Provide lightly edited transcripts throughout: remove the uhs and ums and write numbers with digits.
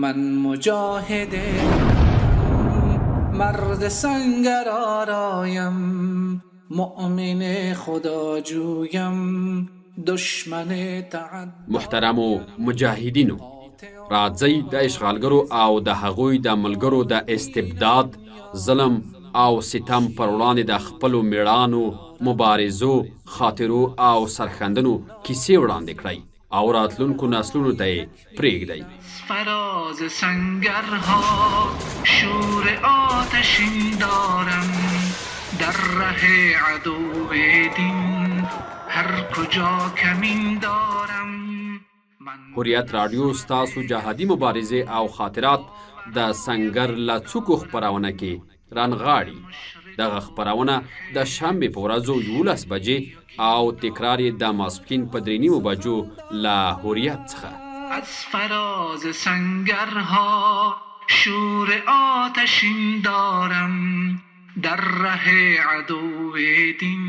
من مجاهد مرد سنگر آرایم، مؤمن خدا جویم، دشمن تعد. محترمو مجاهدینو، راځئ د اشغالګرو او د هغوی د ملګرو د استبداد، ظلم او ستم پر وړاندې د خپلو میړانو، مبارزو، خاطرو او سرښندنو کیسې وړاندې کړئ او راتلونکو نسلونو ته یې پرېږدئ. فراز سنگرها شور آتشین دارم، در ره عدو دین هر کجا کمین دارم. حریت راډیو ستاسو جهادي مبارزې او خاطرات د سنګر له څوکو خپرونه کې رانغاړي. دغه خپرونه د شنبې په ورځو 11 بجې او تکرار یې د ماسپښین په 3:30 بجو له حریت څخه. از فراز سنگرها شور آتشین دارم، در ره عدو دین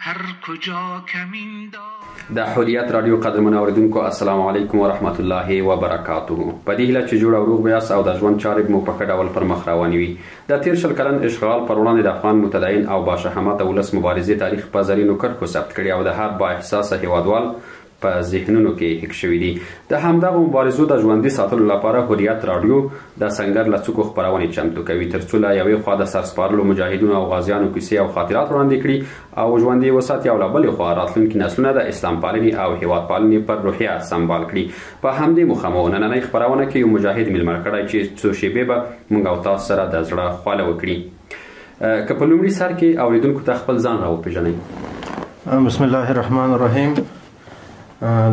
هر کجا کمین دارم. د حریت راډیو قدرمن اوریدونکو، السلام علیکم ورحمت الله وبرکاته. په دې هیله چې جوړ او روغ به یاست او د ژوند چارې مو په ښه ډول پر مخ روانې وي. د تېر 20 کلن اشغال پر وړاندې د افغان متدین او باشهامته ولس مبارزې تاریخ په زرینو کرښو ثبت کړي او د هر با احساسه هیوادوال په ذهنونو کې هک شوي دي. د همدغو مبارزو د ژوندي ساتلو لپاره حریت راډیو د سنګر له څوکو خپرونې چمتو کوي، ترڅو له یوې خوا د سرسپارلو مجاهدینو او غازیانو کیسې او خاطرات وړاندې کړي او ژوندي وساتي، او له بلې خوا راتلونکي نسلونه د اسلام پالنې او هیواد پالنې پر روحیه سمبال کړي. په همدې موخه مو نننۍ خپرونه کې یو مجاهد میلمه کړی چې څو شېبې به موږ او تاسو سره د زړه خواله وکړي. که په لومړي سر کې اورېدونکو ته خپل ځان راوپېژنئ. بسم الله الرحمن الرحیم.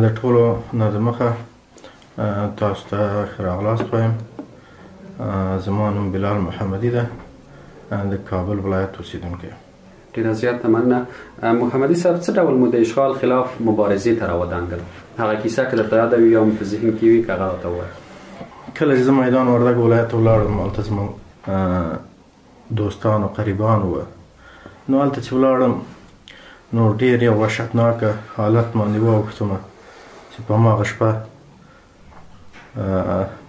د ټولو نه د مخه تاسو ته ښه راغلاست وایم. زما نوم بلال محمدي ده، د کابل ولایت اوسېدونکی یم. ډېره زیاته مننه. محمدي صاحب، څه ډول مو د اشغال خلاف مبارزې ته راودانګل؟ هغه کیسه که درته یاده وي یا مو په ذهن کې وي، که هغه راته ووایه. کله چې زه میدان وردګ ولایت ته ولاړم، هلته زموږ دوستان او قریبان وه. نو هلته چې ولاړم نو ډېر یو وحشتناکه حالت باندې واوښتم چې په هماغه شپه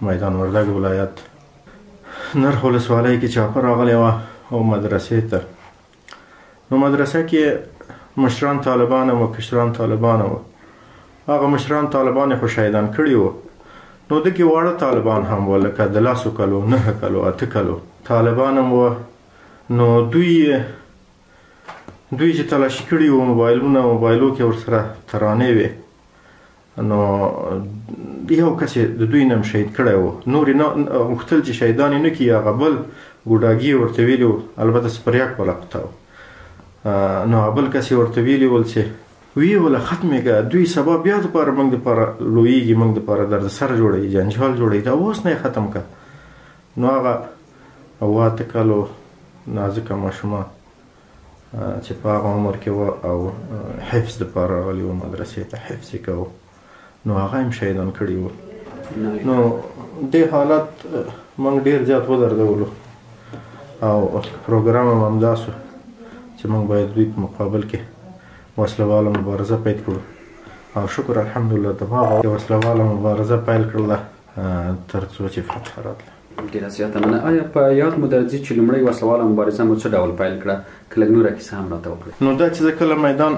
میدان وردګ ولایت نرخ ولسوالۍ کې چاپه راغلې وه او مدرسې ته. نو مدرسه کې مشران طالبان وو، کشران طالبان وو. هغه مشران طالبان یې خو شهیدان کړي وو. نو دکې واړه طالبان هم وو، لکه د 10 کلو، 9 کلو، 8 کلو طالبان هم وو. نو دوی چې تلاشي کړي وو موبایلونه، موبایلو کې ورسره ترانې وې. نو یو کس یې د دوی نه هم شهید کړی و، نور یې نه غوښتل چې شهیدان یې نه کړي. هغه بل ګوډاګي یې ورته ویلي و، البته سپریاک والا قطعه و. نو هغه بل کس یې ورته ویلي ول چې ویې وله ختم یې کړه، دوی سبا بیا دپاره موږ دپاره لویږي، موږ دپاره دردسر جوړوي، جنجال جوړوي، دا اوس نه یې ختم کړه. نو هغه 8 کالو نازکه ماشومان چې په هغه عمر کې وه او حفظ دپاره راغلي وو مدرسې ته، حفظ یې کوو، نو هغه هم شهیدان کړي وو. نو دې حالت موږ ډېر زیات ودردولو او پروګرام هم همدا سو چې موږ باید دوی په مقابل کې وسلهواله مبارزه پیل کړو. او شکر الحمدلله د هغه وسلهواله مبارزه پیل کړله تر څو چې فتح راتله. ډېره زیاته مننه. آیا په یاد مو درځي چې لومړۍ وسلهواله مبارزه مو څه ډول پیل کړه؟ که لږ نوره کیسه هم راته وکړئ. نو دا چې زه کله میدان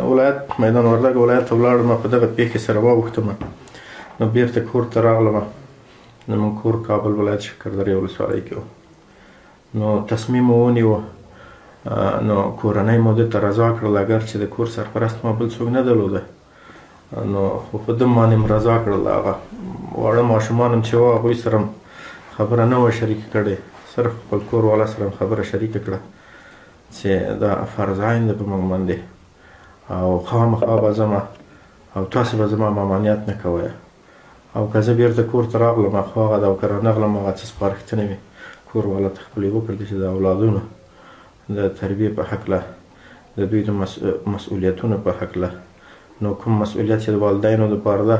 ولایت، میدان وردګ ولایت ته ولاړم، په دغه پېښې سره واوښتم. نو بېرته کور ته راغلم. زموږ کور کابل ولایت شکردرې ولسوالۍ کې و. نو تصمیم مو ونیو. نو کورنۍ مو ده ته رضا کړل، اګر چې د کور سرپرست ما بل څوک نه درلوده. نو خو په ده باندې م رضا کړل. هغه واړه ماشومان هم چې وه، هغوی سره خبره نه وه شریکه کړې، صرف خپل کور والا سره م خبره شریکه کړه چې دا فرض عین ده په موږ باندې او خامخا به ځمه او تاسې به زما ممانعت نه کوئ. او که زه بېرته کور ته راغلم، خو هغه ده، او که رانغلم هغه څه سپارښتنې مې کور والا ته خپلې وکړلې چې د اولادونو د تربیې په هکله، د دوی د مسؤلیتونو په هکله، نو کوم مسؤلیت چې د والدینو دپاره ده،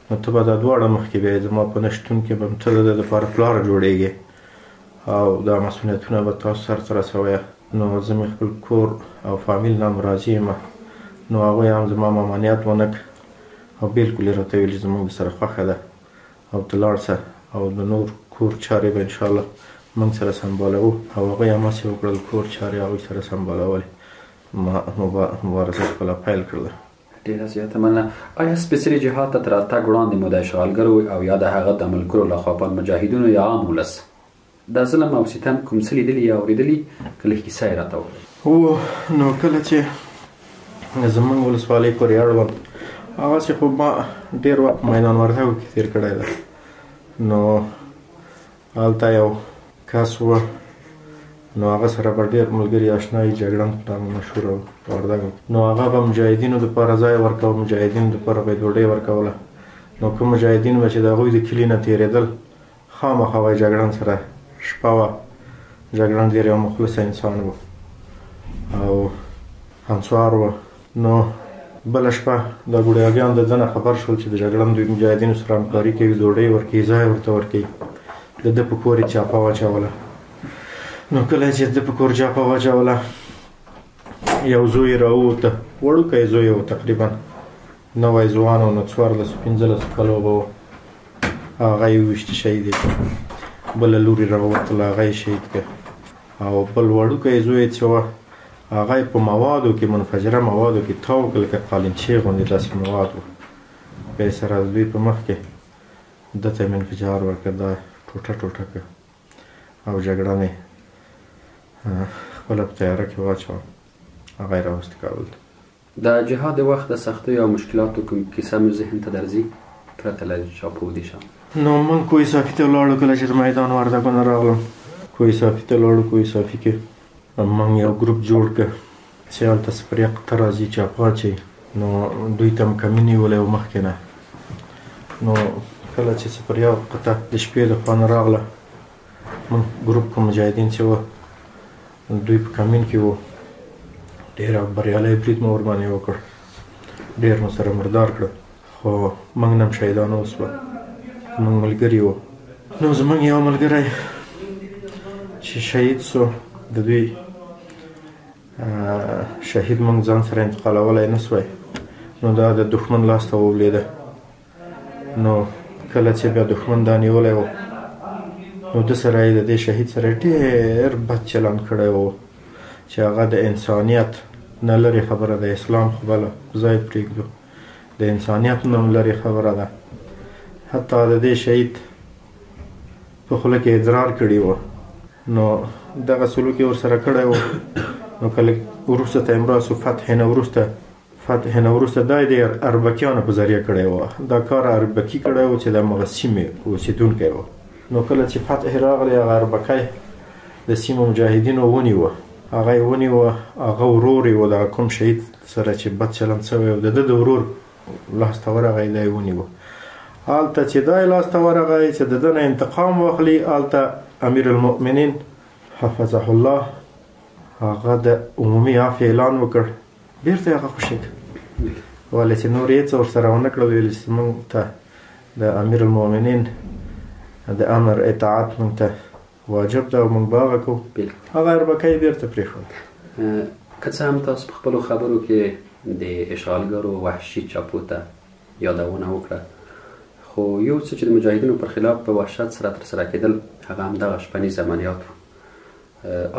نو ته به دا دواړه مخکې بیا زما په نه شتون کې به ته د ده دپاره پلار جوړېږې او دا مسؤلیتونه به تاسو سرته رسوی. نو زه مې خپل کور او فامیل نه هم راضي یم. نو هغوی هم زما ممانعت ونه کړ او بلکل یې راته ویل چې زموږ سره خوښه ده او ته لاړ شه او د نور کور چارې به انشاءالله موږ سره سمبالوو. او هغوی هماسې وکړل، کور چارې هغوی سره سمبالولې، ما مبارزه خپله پیل کړله. ډېره زیاته مننه. آیا سپېڅلي جهاد ته تر راتګ وړاندې مو د اشغالګرو او یا د هغه د ملګرو لخوا پر مجاهدینو یا عام ولس د ظلم او ستم کوم څه لیدلي یا اورېدلي؟ که لږ کیسه یې راته وکړئ. هو، نو کله چې زموږ ولسوالۍ پورې اړوند هغسې خو ما ډېر وخت میدان وردګو کې تېر کړی دی، نو هلته یو کس و، نو هغه سره به ډېر ملګري آشنایي، جګړن په نامه مشهوره و وردګو. نو هغه به مجاهدینو دپاره ځای ورکاوه، مجاهدینو دپاره به یې ډوډۍ ورکوله. نو کوم مجاهدین به چې د هغوی د کلي نه تېرېدل، خامخا به یې جګړن سره شپه وه. جګړن ډېر یو مخلص انسان و او انصار و. نو بله شپه دا ګوډاګیان د ده نه خبر شول چې د جګړن دوی مجاهدینو سره همکاري کوي، ډوډۍ ورکوي، ځای ورته ورکوي. د ده په کور یې چاپه واچوله. نو کله چې د ده په کور چاپه واچوله، یو زوی یې راووته، وړوکی زوی و، تقریبا نوی ځوان و، نو 14 15 کلو به و. هغه یې وویشت، شهید یې کړ. بله لور یې راووتله، هغه یې شهید کړ. او بل وړوکی زوی یې چې وه، هغه یې په موادو کې، منفجره موادو کې تاو کړ، لکه قالینچې غوندې داسې مواد وو، بیا یې سره د دوی په مخ کې ده ته یې انفجار ورکړ، دا ټوټه ټوټه کړ او جګړن یې خپله په تیاره کې واچوه، هغه یې راوست کابل ته. د جهاد د وخت د سختیو او مشکلاتو کوم کیسه مو ذهن ته درځي پرته له چاپو دي شان؟ نو موږ کوه صافي ته ولاړو. کله چې د میدان وردګو نه راغلم، کوه صافي ته لاړو. کوه صافي کې موږ یو ګروپ جوړ کړ چې هلته سپریق ته راځي، چاپه اچوي. نو دوی ته هم کمین نیولی و مخکې نه. نو کله چې سپریاق قطعه د شپې د خوا نه راغله، موږ ګروپ کوم مجاهدین چې وه، دوی په کمین کې وو. ډېر بریالی برید مو ورباندې وکړ، ډېر مو سره مردار کړه، خو موږ نه هم شهیدان وسوه، موږ ملګري وو. نو زموږ یو ملګری چې شهید سو، د دوی شهید موږ ځان سره انتقالولی نه سوی، نو دا د دښمن لاس ته ولوېده. نو کله چې بیا دښمن دا نیولی و، نو ده سره یې، د دې شهید سره ډېر بد چلند کړی و، چې هغه د انسانیت نه لرې خبره ده، اسلام خو بله ځای پرېږدو، د انسانیت نه هم لرې خبره ده. حتی د دې شهید په خوله کې ادرار کړي و، نو دغه سلوک یې ورسره کړی و. نو کله وروسته تیمرا سو، فتح نه وروسته دا یې د اربکیانو په ذریعه کړی و، دا کار اربکي کړی و چې د همغه سیمې اوسېدونکی و. نو کله چې فتح راغلی، هغه اربکی د سیمو مجاهدینو ونیوه، هغه یې ونیوه. هغه ورور یې و، دغه کوم شهید سره چې بد چلند سوی و، د ده د ورور لاس ته ورغی، دا یې ونیوه. هلته چې دا یې لاس ته ورغی چې د ده نه انتقام واخلي، هلته امیر المؤمنین حفظه الله هغه د عمومي عفوې اعلان وکړ، بېرته یې هغه خوشې کړ. ولې چې نور یې څه ورسره ونه کړل، ویل چې موږ ته د امیر المؤمنین د امر اطاعت موږ ته واجب ده او موږ به هغه کوو. هغه اربکی یې بېرته پرېښود. که څه هم تاسو په خپلو خبرو کې د اشغالګرو وحشي چاپو ته یادونه وکړه، خو یو څه چې د مجاهدینو پر خلاف په وحشت سره ترسره کېدل، هغه هم دغه شپنیز عملیات وو.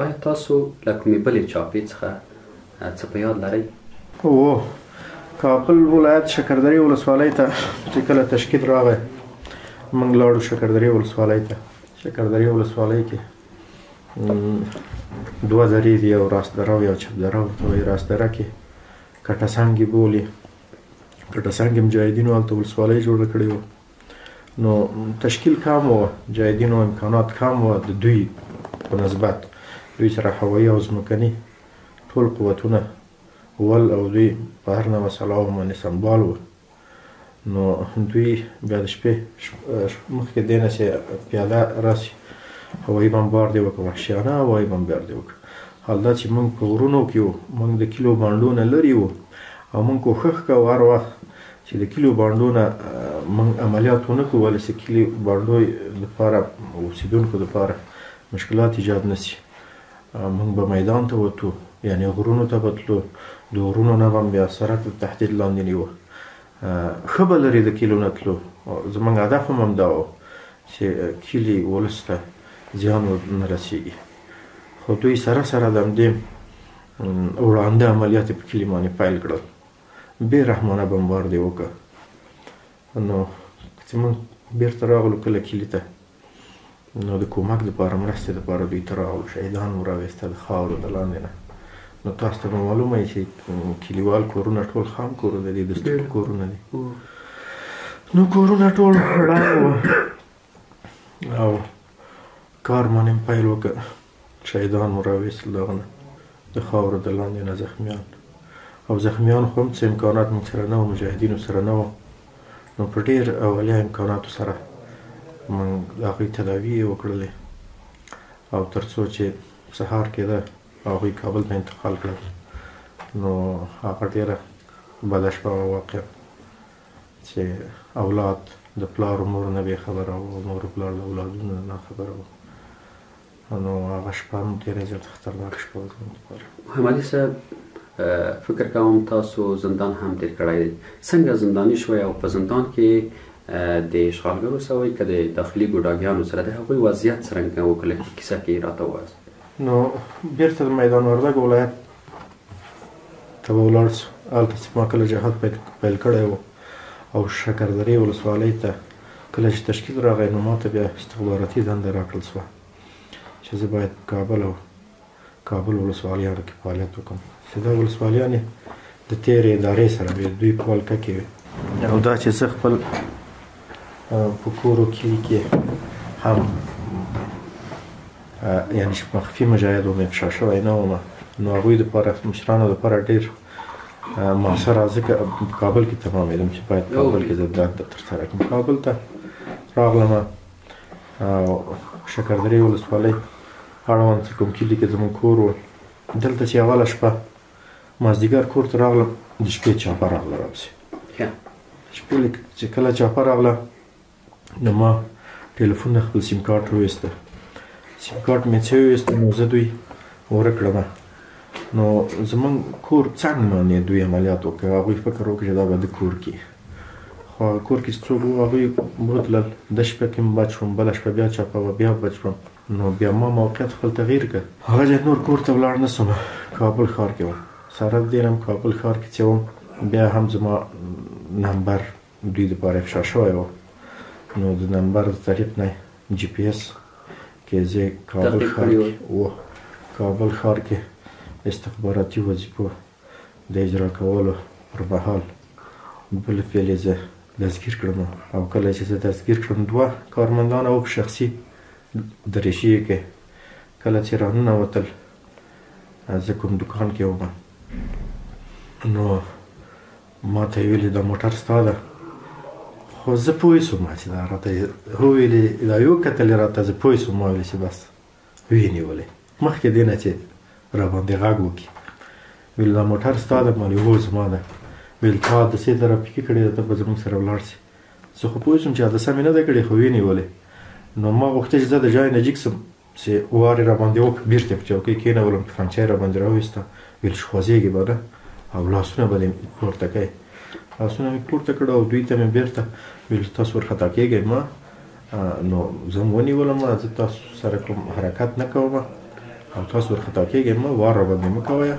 آیا تاسو له کومې بلې چاپې څخه څه په یاد لرئ؟ هو، کابل ولایت شکردرې ولسوالۍ ته چې کله تشکیل راغی، موږ لاړو شکردرې ولسوالۍ ته. شکردرې ولسوالۍ کې دوه درې دي، یو راست دره او یو چپ دره ورته وایي. راست دره کې کټه سنګې بولي، کټه سنګې مجاهدینو هلته ولسوالۍ جوړه کړې وه. نو تشکیل کم و، مجاهدینو امکانات کم و د دوی په نسبت. دوی سره هوایي او ځمکني ټول قوتونه ول او دوی په هر نوع سلاحو باندې سمبال وو. نو دوی بیا د شپې مخکې دې نه چې پیاده راسي، هوایي بمبار دې وکړ، وحشیانه هوایي بمبار دې وکړ. حال دا چې موږ په غرونو کې وو، موږ د کلیو بانډو نه لرې وو، او موږ کوښښ کوو هر وخت چې د کلیو بانډو نه موږ عملیات ونه کړو، ولې چې کلیو بانډو دپاره اوسېدونکو دپاره مشکلات ایجاد نه سي. موږ به میدان ته وتو، یعنې غرونو ته به تلو، د غرونو نه به بیا سرک د تهدید لاندې نیوه. ښه به لرې د کلیو نه تلو. زموږ هدف هم همدا و چې کلي ولس ته زیان ونه رسېږي. خو دوی سره سره د همدې وړاندې عملیات په کلي باندې پیل کړل، بې رحمانه بمبارد یې وکړ. نو چې موږ بیرته راغلو کله کلي ته، نو د کومک دپاره، مرستې دپاره دوی ته راغلو، شهیدان مو راویستل د خاورو د لاندې نه. نو تاسو ته به معلومه وي چې کلیوال کورونه ټول خام کورونه دي، د سترو کورونه دي. نو کورونه ټول ړنګ وو او کار باندې مې پیل وکړ. شهیدان مو راویستل دغه نه، د خاورو د لاندې نه زخمیان، او زخمیان خو هم څه امکانات موږ سره نه وو، مجاهدینو سره نه وو. نو په ډېر اولیه امکاناتو سره موږ د هغوی تداوي یې وکړلې او تر څو چې سهار کېده هغوی کابل ته انتقال کړل. نو هغه ډېره بده شپه وه واقعا، چې اولاد د پلار و مور نه بې خبره وو، مور و پلار د اولادونو نه ناخبره وو. نو هغه شپه هم ډېره زیاته خطرناکه شپه وه زموږ لپاره. محمدي صاحب، فکر کوم تاسو زندان هم تېر کړی دی. څنګه زنداني شوی او په زندان کې د اشغالګرو سره وئ که د داخلي ګوډاګیانو سره؟ د هغوی وضعیت څرنګه و؟ که لږ کیسه کې راته ووایاست. نو بیرته د میدان وردګ ولایت ته به ولاړ سو. هلته چې ما کله جهاد پیل کړی و او شکردرې ولسوالۍ ته کله چې تشکیل راغی، نو ما ته بیا استخباراتي دنده راکړل سوه چې زه باید په کابل او کابل ولسوالیانو کې فعالیت وکړم، چې دا ولسوالیانې د تېرې ادارې سره وې، دوی په ولکه کې وې. او دا چې زه خپل په کور و کلي کې هم یعنې چې مخفي مجاهد وم، افشا شوی نه وم، نو هغوی دپاره، مشرانو دپاره ډېر موثره، ځکه په کابل کې تمامېدم چې باید کابل کې زه دنده ترسره کړم. کابل ته راغلم او شکردرې ولسوالۍ اړوند چې کوم کلي کې زموږ کور و، دلته چې اوله شپه مازدیګر کور ته راغلم، د شپې چاپه راغله راپسې. شپې چې کله چاپه راغله، نو ما ټلیفون نه خپل سیم کارت وویسته. سیم کارت مې چې وویسته، نو زه دوی ورک کړم. نو زموږ کور څنګ باندې دوی عملیات وکړ. هغوی فکر وکړ چې دا به د کور کې، خو هغه کور کې چې څوک وو هغوی بوتلل. د شپه کې بچ شوم، بله شپه بیا چاپه وه، بیا بچ شوم. نو بیا ما موقعیت خپل تغییر کړ. هغه ځای نور کور ته ولاړ نه شوم، کابل ښار کې وم. سره د دې نه هم کابل ښار کې چې وم، بیا هم زما نمبر دوی دپاره افشا شوی و. نو د نمبر د طریق نه جي پي اس کې زه کابل ښار کې و، کابل ښار کې استخباراتي وظیفو د اجرا کولو پر مهال بل فعل یې زه دستګیر کړم. او کله چې زه دستګیر کړم، دوه کارمندان او په شخصي دریشي کې کله چې راننوتل، زه کوم دوکان کې وم، نو ما ته یې ویلې دا موټر ستا ده. خو زه پوه سوم چې دا راته وویلې، دا یې وکتلې راته، زه پوه سوم. ما ویلې چې بس ویې نیولې، مخکې دې نه چې راباندې غږ وکړي. ویل دا موټر ستا ده؟ ما ویل هو زما ده. ویل تا عدسې ترافیکي کړې ده، ته به زموږ سره ولاړ سې. زه خو پوه سوم چې عدسه مې نه ده کړې، خو ویې نیولې. نو ما غوښتل چې زه د جای نه جګ سم، چې وار یې راباندې وکړ، بیرته په چوکۍ کښېنولم، تفنګچه یې راباندې راویسته. ویل چې خوځېږې به نه او لاسونه به دې پورته کوې. لاسونه مې پورته کړه او دوی ته مې بیرته ویل چې تاسو ورخطا کېږئ ما. نو زه هم ونیولم، زه تاسو سره کوم حرکت نه کوم او تاسو ورخطا کېږئ ما، وار راباندې مه کوئ،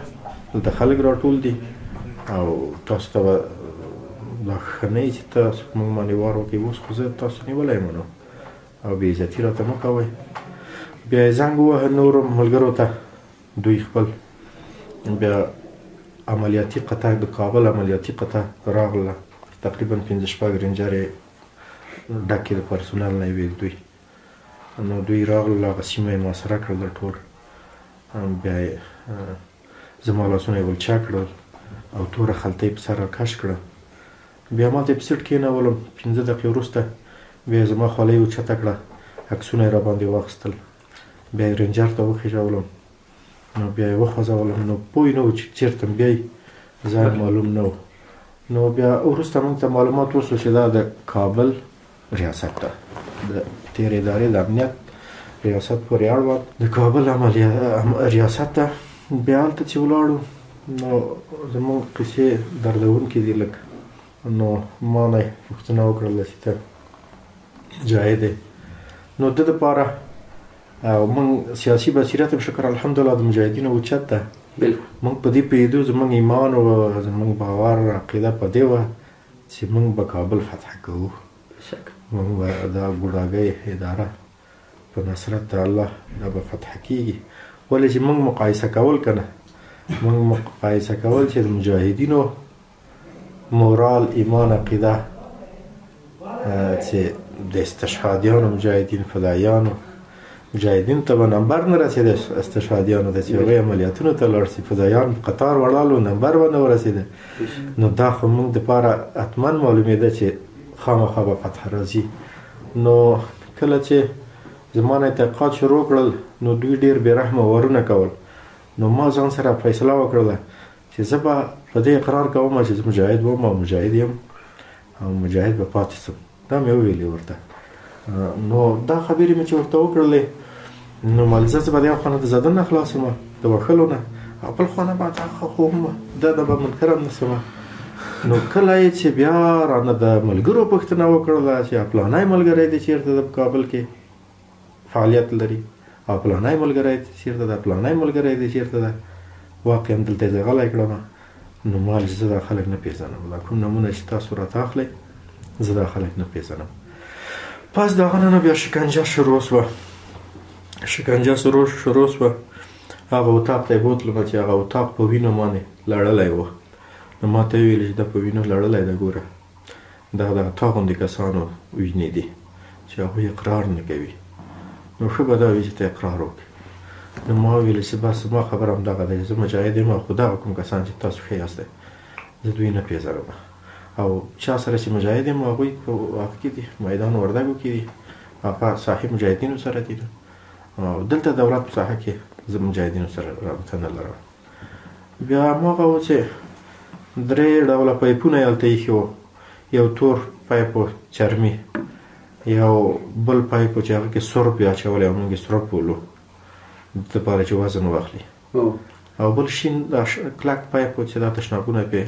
دلته خلک راټول دي او تاسو ته به دا ښه نه وي چې تاسو په موږ باندې وار وکړئ. اوس خو زه تاسو نیولی یم نو، او بې عزتي راته مه کوئ. بیا یې زنګ وواهه نورو ملګرو ته، دوی خپل بیا عملیاتي قطعه، د کابل عملیاتي قطعه راغله، تقریبا 5 شپږ رینجرې ډکې د پرسونل نه وې دوی. نو دوی راغلل، هغه سیمه یې محاصره کړله ټول. بیا یې زما لاسونه یې ولچه کړل او توره خلطه یې په سر راکش کړه. بیا ما ته یې په سیټ کښېنولم. 5 دقیقې وروسته بیا یې زما خولۍ اوچته کړه، عکسونه یې راباندې واخیستل. بیا یې رینجر ته وخېژولم، نو بیا یې وخوځولم. نو پوه نه و چې چېرته مې بیایي، ځای معلوم نه و. نو بیا وروسته موږ ته معلومات وسو چې دا د کابل ریاست ده، د تېرې ادارې د امنیت ریاست پورې اړوند د کابل ریاست ده. بیا هلته چې ولاړو، نو زموږ قصې دردونکې دي لږ. نو ما نه یې پوښتنه وکړله چې ته مجاهد یې، نو د دپاره موږ سیاسي بصیرت هم شکر الحمدلله د مجاهدینو اوچت ده. موږ په دې پوهېدو، زموږ ایمان او زموږ باور عقیده په دې وه چې موږ به کابل فتح کوو، موږ به دا ګوډاګۍ اداره په نصرت د الله دا به فتح کېږي. ولې چې موږ مقایسه کول که نه، موږ مقایسه کول چې د مجاهدینو مورال، ایمان، عقیده چې د استشهادیانو مجاهدین، فدایانو مجاهدین ته به نمبر نه رسېده، استشهادیانو ته چې هغوی عملیاتونو ته لاړ سي، فدایان قطار ولاړ نمبر به نه ورسېده. نو دا خو موږ دپاره حتما معلومېده چې خامخا به فتح راځي. نو کله چې زما نه اعتقاد شروع کړل، نو دوی ډېر بې رحمه ورونه کول. نو ما ځان سره فیصله وکړله چې زه به په دې اقرار کوم چې زه مجاهد وم او مجاهد یم او مجاهد به پاتې سم. دا مې وویلې ورته. نو دا خبرې مې چې ورته وکړلې، نو ملزه زه به د یو خوا نه د زدن نه خلاص وم، د وښلو نه، او بل خوا نه به دا خو هم ده نه به منکر هم نه سم. نو کله یې چې بیا رانه د ملګرو پوښتنه وکړله چې پلانی ملګری دی چېرته ده په کابل کې فعالیت لري، او پلانی ملګری دی چېرته ده، پلانی ملګری دی چېرته ده، واقعا دلته یې زه غلی کړم. نو ما ویل چې زه دا خلک نه پېژنم، دا کوم نومونه چې تاسو راته اخلئ زه دا خلک نه پېژنم. پس د هغه نه بیا شکنجه شروع سوه، شکنجه شروع سوه. هغه اتاق ته یې بوتلم چې هغه اتاق په وینو باندې لړلی و. نو ما ته یې ویل چې دا په وینو لړلی ده، ګوره دا د تا غوندې کسانو وینې دي چې هغوی اقرار نه کوي، نو ښه به دا وي چې ته اقرار وکړې. نو ما وویل چې بس زما خبره همدغه ده چې زه مجاهد یم، خو دغه کوم کسان چې تاسو ښه یاستئ زه دوی نه پېژنم، او چا سره چې مجاهد یم هغوی په هغه کې دي، میدان وردګو کې دي، هغه صاحب مجاهدینو سره دي، او دلته دولت په ساحه کې زه مجاهدینو سره رابطه نه لرم. بیا هماغه و چې درې ډوله پایپونه یې هلته ایښي وو، یو تور پایپ و چرمي، یو بل پایپ و چې هغه کې سرب یې اچولی او موږ یې سرب بولو د دې لپاره چې وزن واخلي، او بل شین دا کلک پایپ و چې دا تشنابونه پې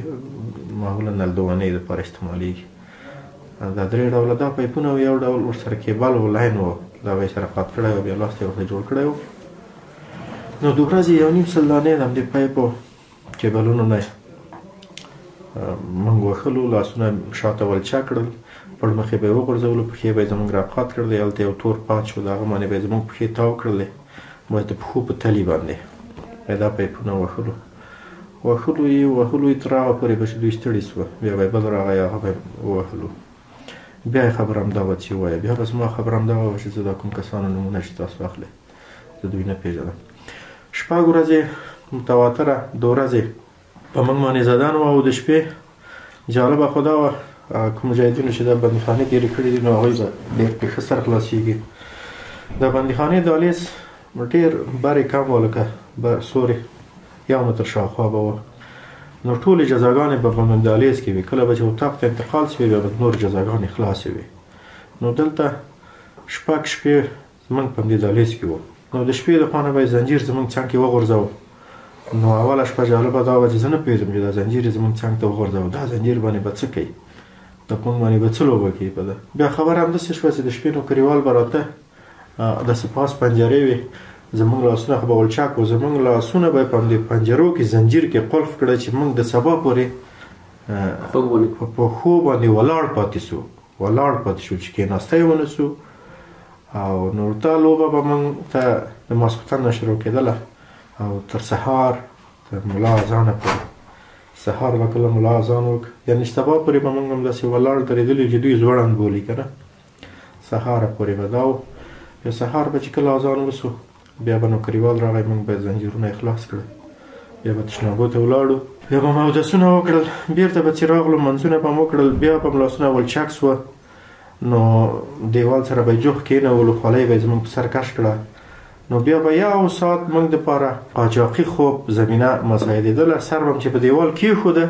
معمولا نلدوانۍ لپاره استعمالیږي. دا درې ډوله دا پایپونه و، یو ډول ورسره کیبل و، لاین و، دا به یې سره قات کړی و، بیا لاس ته یې ورته جوړ کړی و. نو د ورځې 1.5 سل دانې د همدې پایپو کیبلونو نه موږ وښلو، لاسونه شاته ولچه کړل، پړمخې به یې وغورځولو، پښې به یې زموږ راقات کړلې، هلته یو تور پاچ و، د هغه باندې به یې زموږ پښې تاو کړلې، باید د پښو په تلي باندې به یې دا پایپونه وښلو، وښلو یې وهلو یې تر هغه پورې به چې دوی ستړي سوه، بیا به یې بل راغی هغه به یې ووهلو. بیا یې خبره همدا وه چې ووایه، بیا به زما خبره همدا وه چې زه دا کوم کسانو نومونه چې تاسو اخلئ زه دوی نه پېژنم. شپږ ورځې متواتره د ورځې په موږ باندې زدن وه، او د شپې جالبه خو دا وه کوم مجاهدینو چې د بندیخانې تېرې کړې دي نو هغوی به ډېر پرې ښه سر خلاصېږي. د بندیخانې دهلیز ډېر برې کم و، لکه سورې 1 متر شاوخوا به و، نو ټولې جزاګانې به په دهلیز کې وي. کله به چې اتاق ته انتقال سوې بیا به نور جزاګانې خلاصې وي. نو دلته شپږ شپې زموږ په همدې دهلیز کې و. نو د شپې د خوا نه به یې زنجیر زموږ څنګ کې وغورځاوه. نو اوله شپه جالبه دا وه چې زه نه پوهېدم چې دا زنجیر یې زموږ څنګ ته وغورځاوه، دا زنجیر باندې به څه کوي، دا په موږ باندې به څه لوبه کوي په ده. بیا خبره همداسې شوه چې د شپې نوکریوال به راته داسې پاس پنجرې وې، زموږ لاسونه خو به ولچک و، زموږ لاسونه به یې په همدې پنجرو کې زنجیر کې قلف کړه چې موږ د سبا پورې په پښو باندې ولاړ پاتې سو، ولاړ پاتې شو چې کېناستی ونه سو. او نور دا لوبه به موږ ته د ماسخوتن نه شروع کېدله او تر سهار تر ملا اذانه پورې. سهار به کله ملا اذان وکړ، یعنې سبا پورې به موږ همداسې ولاړ درېدلي چې دوی ځوړند بولي که نه، سهاره پورې به دا و. بیا سهار به چې کله اذان وسو بیا به نوکریوال راغی، موږ به زنجیرونه خلاص کړل، بیا به تشنابو ته ولاړو، بیا به مو اودسونه وکړل، بیرته به چې راغلو منځونه به مو وکړل، بیا به مو لاسونه ولچک سوه، نو دیوال سره به یې جوخ کېنولو، خولۍ به یې زموږ په سر کش کړه. نو بیا به یو ساعت موږ دپاره قاچاقي خوب زمینه مساعدېدله، سر به مو چې په دیوال کېښوده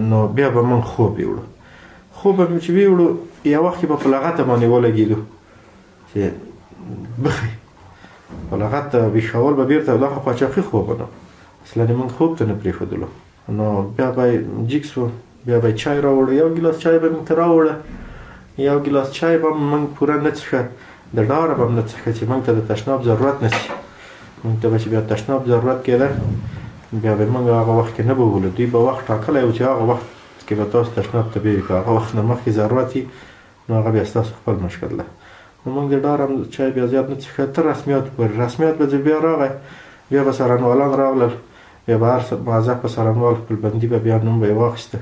نو بیا به موږ خوب یوړو. خوب به مو چې ویوړو یو وخت کې به په لغته باندې ولګېدو چې بخې په لغته ویښول به بیرته، دا خو قاچاقي خوب نه، اصلا یې موږ خوب ته نه پرېښودلو. نو بیا به جیګ سو، بیا به یې چای راوړو، یو ګیلاس چای به موږ ته راوړه، یو ګیلاس چای به موږ پوره نه څښه، د ډاره به هم نه څښه چې موږ ته د تشناب ضرورت نه سي. موږ ته به چې بیا تشناب ضرورت کېده بیا به موږ هغه وخت کې نه بولو، دوی به وخت ټاکلی و چې هغه وخت کې به تاسو تشناب ته بیایي، که هغه وخت نه مخکې ضرورت وي نو هغه بیا ستاسو خپل مشکل ده. نو موږ د ډاره هم چای بیا زیات نه څښه تر رسمیاتو پورې. رسمیات به بیا راغی، بیا به څارنوالان راغلل، بیا به هر موظف به څارنوال خپل بندي به بیا نوم به یې واخیسته،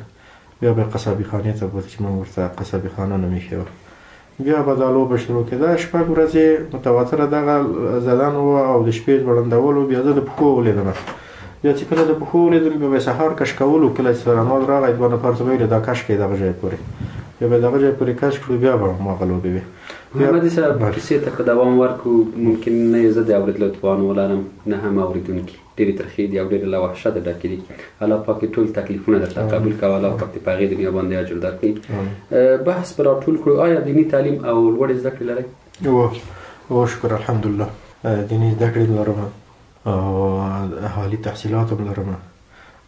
بیا به یې قصابي خانې ته بوته چې موږ ورته قصابي خانه نوم ایښی وه. بیا به دا لوبه شروع کېده. شپږ ورځې متواتره دغه زدن و او د شپې ځوړندولو. بیا زه د پښو ولیدم، بیا چې کله د پښو ولیدم بیا به یې سهار کش کولو. کله چې څارنوال راغی دوه نفر ته به یې دا کش کړئ دغه ځای پورې، بیا به دغه ځای پورې کش کړو، بیا به هماغه لوبې وې. محمدي صاحب کیسې ته که دوام ورکړو ممکن نه یې زه د اورېدلو توان ولرم نه هم اورېدونکي. ډېرې ترخې دي او ډېرې له وحشته ډکې دي. الله پاک دې ټول تکلیفونه درته قبول کړه، الله پاک دې په هغې دنیا باندې اجر درکړي. بحث به راټول کړو. آیا دیني تعلیم او لوړې زده کړې لرئ؟ هو شکر الحمدلله، دیني زده کړې لرم او عالي تحصیلات هم لرم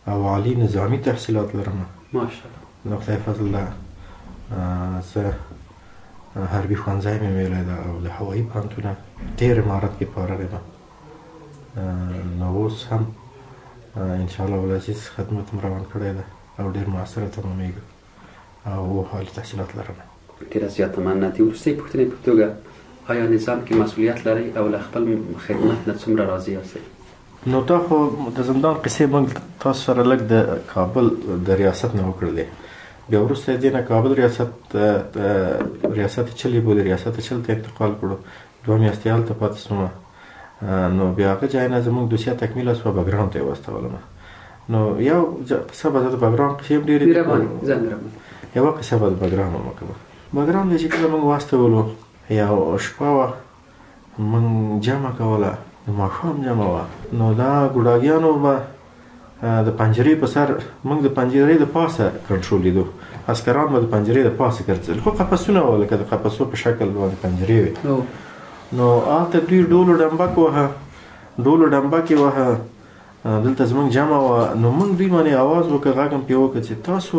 او عالي نظامي تحصیلات لرم. ماشاءالله، د خدای فضل ده. زه حربي ښوونځی مې ویلی ده او د هوایي پوهنتونه تېر امارت کې فارغ یم. نو اوس هم انشاءالله العزیز خدمت هم روان کړی ده او ډېر موثره تمامېږي او عالي تحصیلات لرم. ډېره زیاته مننه. د وروستۍ پوښتنې په توګه، آیا نظام کې مسؤلیت لرئ او له خپل خدمت نه څومره راضي یاستئ؟ نو دا خو د زندان قصې موږ تاسو سره لږ د کابل د ریاست نه وکړلې. بیا وروسته دې نه کابل ریاست ریاست چلې بولي، ریاست چل ته انتقال کړو، دوه میاشتې هلته پاتې سوم. نو بیا هغه ځای نه زموږ دوسیه تکمیله سوه، بګرام ته یې واستولم. نو یو قصه به زه د بګرام قصې هم ډېرې دي، یوه قصه به د بګرام هم وکړم. بګرام دی چې کله موږ واستولو، یو شپه وه، موږ جمع کوله، د ماښام جمع وه. نو دا ګوډاګیانو به د پنجرې په سر، موږ د پنجرې د پاسه کنټرولېدو، عسکران به د پنجرې د پاسه ګرځېدل، خو قفسونه وه لکه د قفسو په شکل باندې پنجرې وې. نو هلته دوی ډولو ډمبک وهه، ډولو ډمبک یې وهه. دلته زموږ جمع وه. نو موږ دوی باندې اواز وکړ، غږ هم پرې وکړ چې تاسو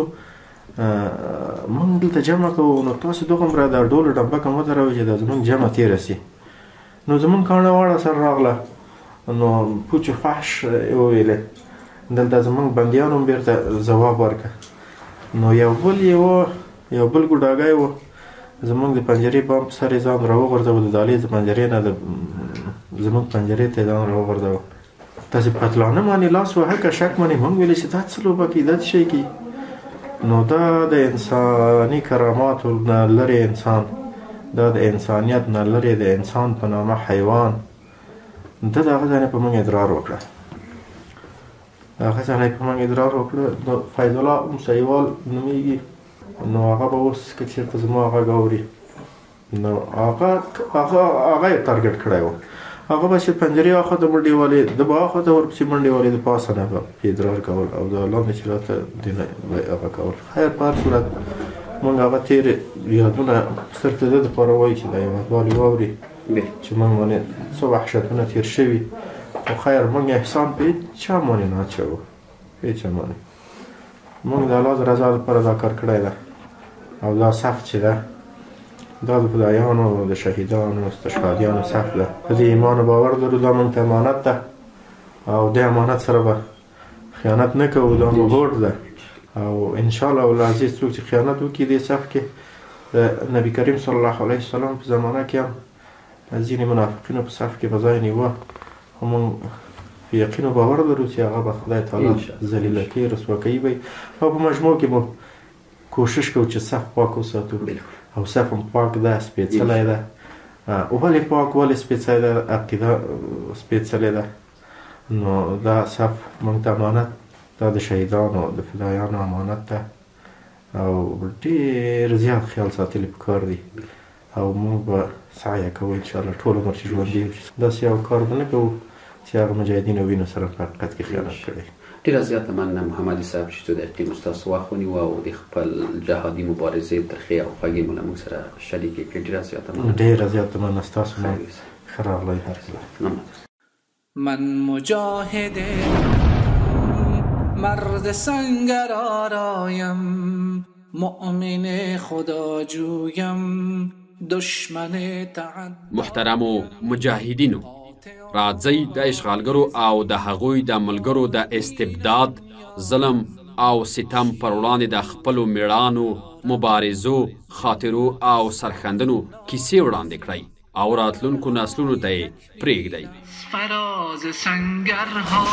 موږ دلته جمع کوو، نو تاسو دغومره دا ډولو ډمبک هم ودروئ چې دا زموږ جمع تېره سي. نو زموږ کاڼه واړه سره راغله، نو پوچ فحش یې وویلې. دلته زموږ بندیانو هم بېرته ځواب ورکړ. نو یو بل یې و، یو بل ګوډاګی و، زموږ د پنجرې بام په سر یې ځان راوغورځاوه، د دالې د پنجرې نه د زموږ پنجرې ته یې ځان راوغورځاوه. تاسې پتلانه باندې لاس وهه که شک باندې. موږ ویلې چې دا څه لوبه کوي، دا څه شی کوي؟ نو دا د انساني کراماتو نه لرې انسان، دا د انسانیت نه لرې د انسان په نامه حیوان، ده د هغه ځای نه په موږ ادرار وکړه. هغه ځای نه په موږ ادرار وکړه. نو فیض الله موسیوال نومېږي، نو هغه به اوس که چېرته زما غږ اوري، نو هغه هغه هغه یې ټارګټ کړی و. هغه به چې پنجرې اخوا ته منډې والې، ده به اخوا ته ورپسې منډې والې، د پاسه نه به پرې ادرار کول او د لاندې چې راته دې نه به یې هغه کول. خیر، په هر صورت موږ هغه تېر یادونه صرف د ده دپاره وایو چې دا هېوادوال یې واوري چې موږ باندې څه وحشتونه تېر شوي. خو خیر، موږ احسان په هېچا باندې نه اچوو، په هېچا باندې. موږ د الله د رضا لپاره دا کار کړی ده او دا صف چې ده دا د فدایانو، د شهیدانو، استشهادیانو صف ده. په دې ایمان او باور لرو، دا موږ ته امانت ده او دې امانت سره به خیانت نه کوو، دا مو هوډ ده. او انشاءالله العزیز څوک چې خیانت وکړي دې صف کې، د نبی کریم صلی الله علیه وسلم په زمانه کې هم ځینې منافقینو په صف کې به ځای نیوه، خو موږ په یقین او باور لرو چې هغه به خدای تعالی ذلیله کوي، رسوا کوي به. او په مجموع کې مو کوشش کوو چې صف پاک وساتو، او صف هم پاک ده، سپېڅلی ده. ولې پاک، ولې سپېڅلی ده؟ عقیده سپېڅلې ده. نو دا صف موږ ته امانت، دا د شهیدانو د فدایانو امانت ده او ډېر زیات خیال ساتل یې پکار دي. او موږ به سعی کوو انشاءالله ټول عمر چې ژوندي یو داسې یو کار به نه کوو چې هغه مجاهدینو وینو سره په حقیقت کې خیانت کړی. ډېره زیاته مننه محمدي صاحب چې څو دقیقې مو ستاسو وخت ونیوه او د خپل جهادي مبارزې ترخې او خوږې مو له موږ سره شریکې کړې. ډېره زیاته مننه. ډېره زیاته مننه ستاسو نه. ښه راغلی هر کله. من مجاهد مرد سنگر آرایم، مؤمن خدا جویم، دشمن تعد. محترمو مجاهدینو، راځئ د اشغالګرو او د هغوی د ملګرو د استبداد، ظلم او ستم پر وړاندې د خپلو میړانو، مبارزو، خاطرو او سرښندنو کیسې وړاندې کړئ او راتلونکو نسلونو ته یې پرېږدئ. فراز سنگرها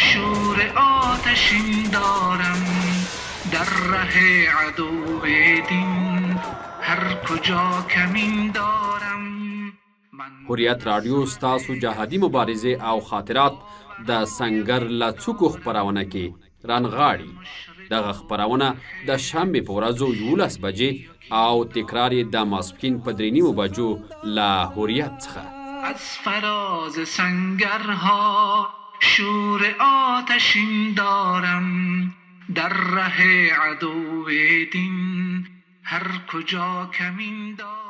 شور آتشین دارم، در ره عدو دین هر کجا کمین دارم. حریت راډیو ستاسو جهادي مبارزې او خاطرات د سنګر له څوکو خپرونه کې رانغاړي. دغه خپرونه د شنبې په ورځو 11 بجې او تکرار یې د ماسپښین په 3:30 بجو له حریت څخه. از فراز سنگرها شور آتشین دارم، در ره عدو دین هر کجا کمین دارم.